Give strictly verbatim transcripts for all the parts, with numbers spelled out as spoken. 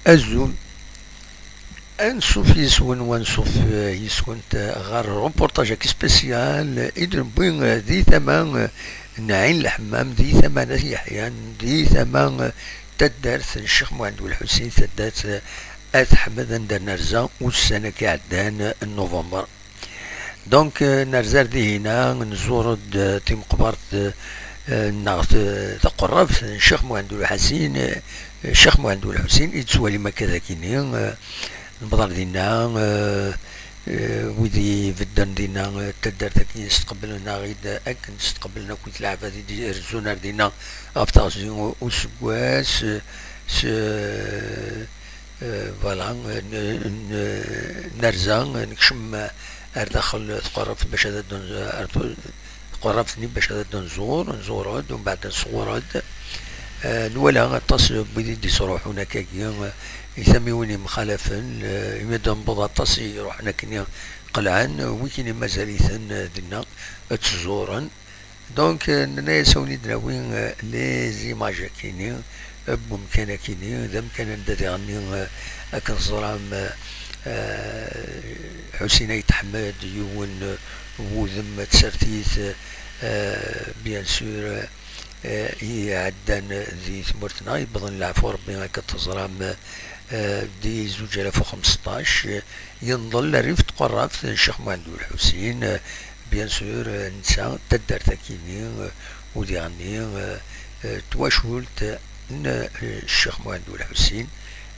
Azul. Ansuf yis-wen, wansuf, eh, yis-went, eh, ɣer reportage-agi spécial, eh, i d-newwi, eh, di tama, eh, n Ɛin Leḥmam, di tama n At Yeḥyan, di tama, eh, taddart n Ccix Muḥend Ulḥusin, taddart, eh, At Ḥmed, anda nerza ussan-agi iɛeddan, eh, n november. Donc, euh, nerza ar dihina, nẓur-d, euh, timeqbert, euh, euh, neɣ t-, taqerrabt n Ccix Muḥend Ulḥusin, euh, Ccix Muḥend Ulḥusin, i d-tettwalim akka dagini, euh, newweḍ ar dinna, euh, euh, wid ibedden dinna, euh, taddart-agi stqeblen-aɣ-id akken stqeblen akk leɛbad i d-irezzun ar dinna ɣef teɣzi u-, useggas, euh, s, euh, Euh, voilà, euh, n-, n-, nerza, euh, nekcem, euh, ar daxel tqerrabt bac ad d-, ar tu-, tqerrabt-nni bac ad d-nẓur, nẓur-d, umbeɛd nṣewwer-d. Euh, nwala aṭas n wid i d-yettruḥun akkagi, euh, i tamiwin yemxalafen, euh, imi d-newweḍ aṭas i iruḥen akkenni qelɛen, euh, wikini mazal-iten, euh, dinna, ad tt-ẓuren. Donc, euh, nenna-yas ad wen-id-nawi, euh, les images akini, euh, n wemkan akini, d amkan anda diɣenni, euh, akken teẓram, euh, euh, Ḥusin Ayt Ḥmed, yiwen, euh, wudem n tsertit, euh, bien sûr, euh, i iɛeddan di tmurt-nneɣ, yewweḍen leɛfu Rebbi, akken teẓram, euh, di zuǧ alaf u xmesṭac, euh, yenḍel rrif n tqerrabt n Ccix Muḥend Ulḥusin, euh, Bien sûr, euh, netta d taddart akini, euh, u diɣenni, euh, euh, twacult n, euh, Ccix Muḥend Ulḥusin,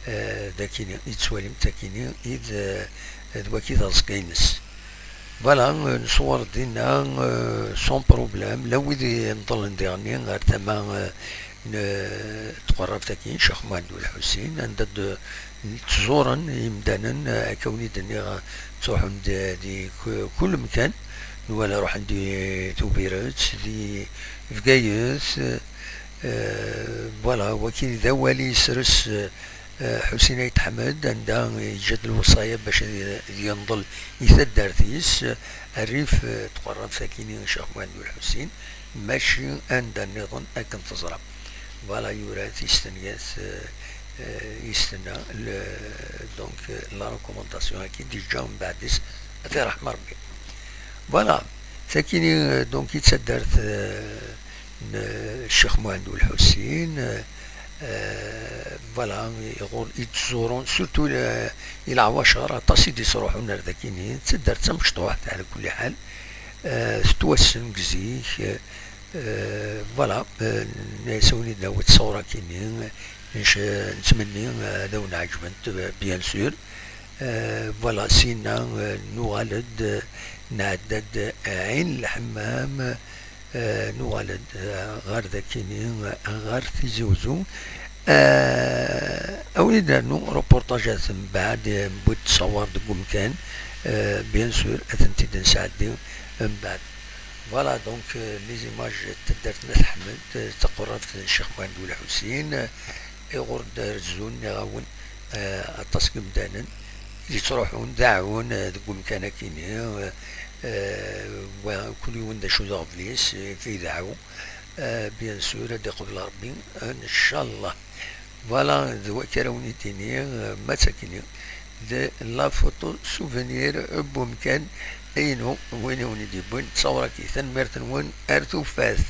euh, d akini i tettwalim, d akini i d, euh, d waki d aẓekka-ines. Voilà, euh, nṣewwer dinna, euh, sans problème, la wid yenḍelen diɣenni ɣer tama, euh, n tqerrabt-agi n Ccix Muḥend Ulḥusin, anda d-, ttẓuren yimdanen, akka wen-id-nniɣ, ttruḥun di, di ku-, kul mkan, nwala ruḥen di Tubiret, di Bgayet, eh, voilà, waki d awal i yesres, eh, Ḥusin Ayt Ḥmed, anda yeǧǧa-d lewṣaya bac ad yenḍel i taddart-is, rrif, eh, tqerrabt-agi n Ccix Muḥend Ulḥusin. Mačči anda nniḍen akken teẓram. Voilà, yura-t, yestenya-t, euh, euh, yestenna le, donc, euh, la recommandation-agi d-yeǧǧa mbeɛd-is, ad t-iṛḥem Ṛebbi. Voilà, sakini, euh, donc, i d taddart, euh, n, euh, Ccix Muḥend Ulḥusin, euh, euh, voilà, iɣur i d-ttẓurun, surtout le, i leɛwacer, aṭas i d-yettruḥun ar dakini, d taddart d tamecṭuḥt, ɛla kulli ḥal, euh, tettwassen deg zik, euh, Euh, voilà, euh, nɛiss-awen-id d-nawi ttṣawra-kini, nec-, nettmenni, euh, ad awen-ɛeǧbent, euh, bien sûr. Euh, voilà, sina, euh, nuɣal-d, euh, nɛedda-d Ɛin Lḥemmam, euh, nuɣal-d, euh, ɣer dakini, euh, ɣer Tizi Uzzu. Euh, awen-id-nernu reportage-at mbeɛd, euh, newwi-d ttṣawar deg umkan, euh, bien sûr, ad tent-id-nesɛeddi mbeɛd. Voilà, donc, euh, les images n taddart n At Ḥmed, euh, taqerrabt n Ccix Muḥend Ulḥusin, euh, iɣur d-rezzun, nniɣ-awen, euh, aṭas n yimdanen i d-yettruḥun, deɛɛun, euh, deg umkan akini, euh, euh, wa, kul yiwen d acu d aɣbel-is, euh, i ideɛɛu, euh, bien sûr, ad iqbel Ṛebbi, euh, ncallah. Voilà, d wakk ara wen-id-iniɣ, euh, ma d takni, d la photo souvenir n wemkan inu, win i wen-id-yewwin ttawra-ki. Tanemmirt-nwen, ar tufat.